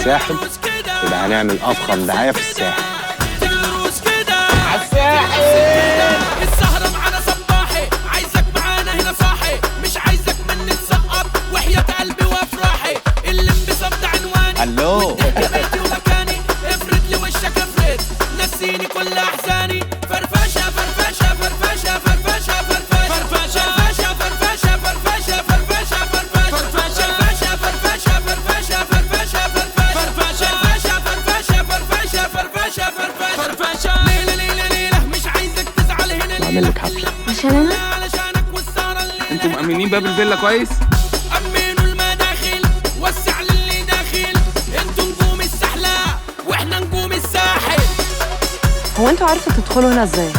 الساحل، يبقى هنعمل افخم دعاية في الساحل. على الساحل السهرة معانا صباحي، عايزك معانا هنا صاحي، مش عايزك مني تسقط، وحياة قلبي وافراحي، اللي انبسط ده عنواني، الو بيتي ومكاني، افرد لي وشك افرد، نسيني كل احزاني، فرفشه فرفشه فرفشه فرفشه فرفشه فرفشه فرفشه فرفشه فرفشه فرفشه فرفشه فرفشه فرفشه فرفشه فرفشه فرفشه فرفشه فرفشه فرفشه. ليلة ليلة ليلة مش عايزك تزعل هنا، بعمل لك حفلة عشان انا، علشانك والسهره الليلة. انتوا مأمنين باب الفيلا كويس؟ أمنوا المداخل، وسع للي داخل، انتوا نجوم السحلة واحنا نجوم الساحل. هو انتوا عارفه تدخلوا هنا ازاي؟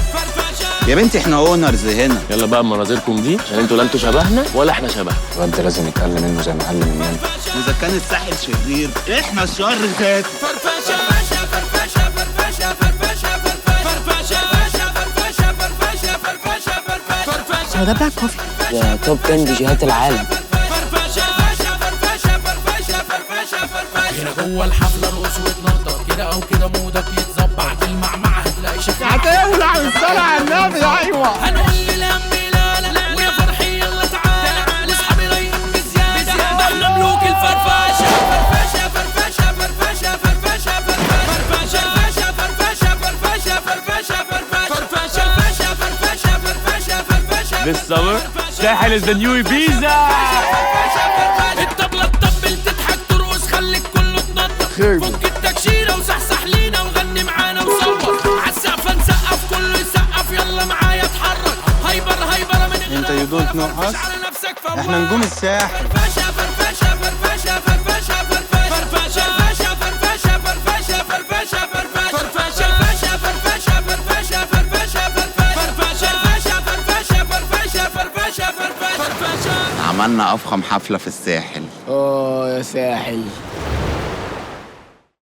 يا بنتي احنا owners هنا. يلا بقى مناظركم دي عشان انتوا لا انتوا شبهنا ولا احنا شبهنا. الواد ده لازم يتقل منه زي ما قل مننا. واذا كان الساحل شرير احنا الشر ذاته. فرفشه فرفشه فرفشه فرفشه فرفشه فرفشه فرفشه فرفشه فرفشه. هو ده بتاع ال coffee؟ ده top 10 ديجيهات العالم. فرفشه فرفشه فرفشه فرفشه فرفشه. هنا جوه الحفلة ارقص واتنطط كده او كده، مودك يتظبط، بعد المعمعة هتلاقي شكلك هتولع بالصلاة على النبي. ايوه هنقول للهم لا لا، ويا فرحي يلا تعالى، لاصحابي رايقين بزيادة، ده احنا ملوك الفرفشه. فرفشه فرفشه فرفشه فرفشه فرفشه فرفشه فرفشه فرفشه فرفشه فرفشه فرفشه فرفشه فرفشه. This summer ساحل is the new Ibiza. الطبلة تطبل تضحك ترقص، خليك كله تنطط، فك التكشيرة وصحصح لينا وغني معانا وصوت، عالسقفة نسقف كله يسقف، يلا معايا اتحرك، hyper hyper من انت you don't know us، احنا نجوم الساحل. فرفشة فرفشة فرفشة فرفشة فرفشة فرفشة فرفشة فرفشة فرفشة فرفشة فرفشة فرفشة فرفشة فرفشة فرفشة فرفشة فرفشة فرفشة. عملنا افخم حفلة في الساحل. اه يا ساحل.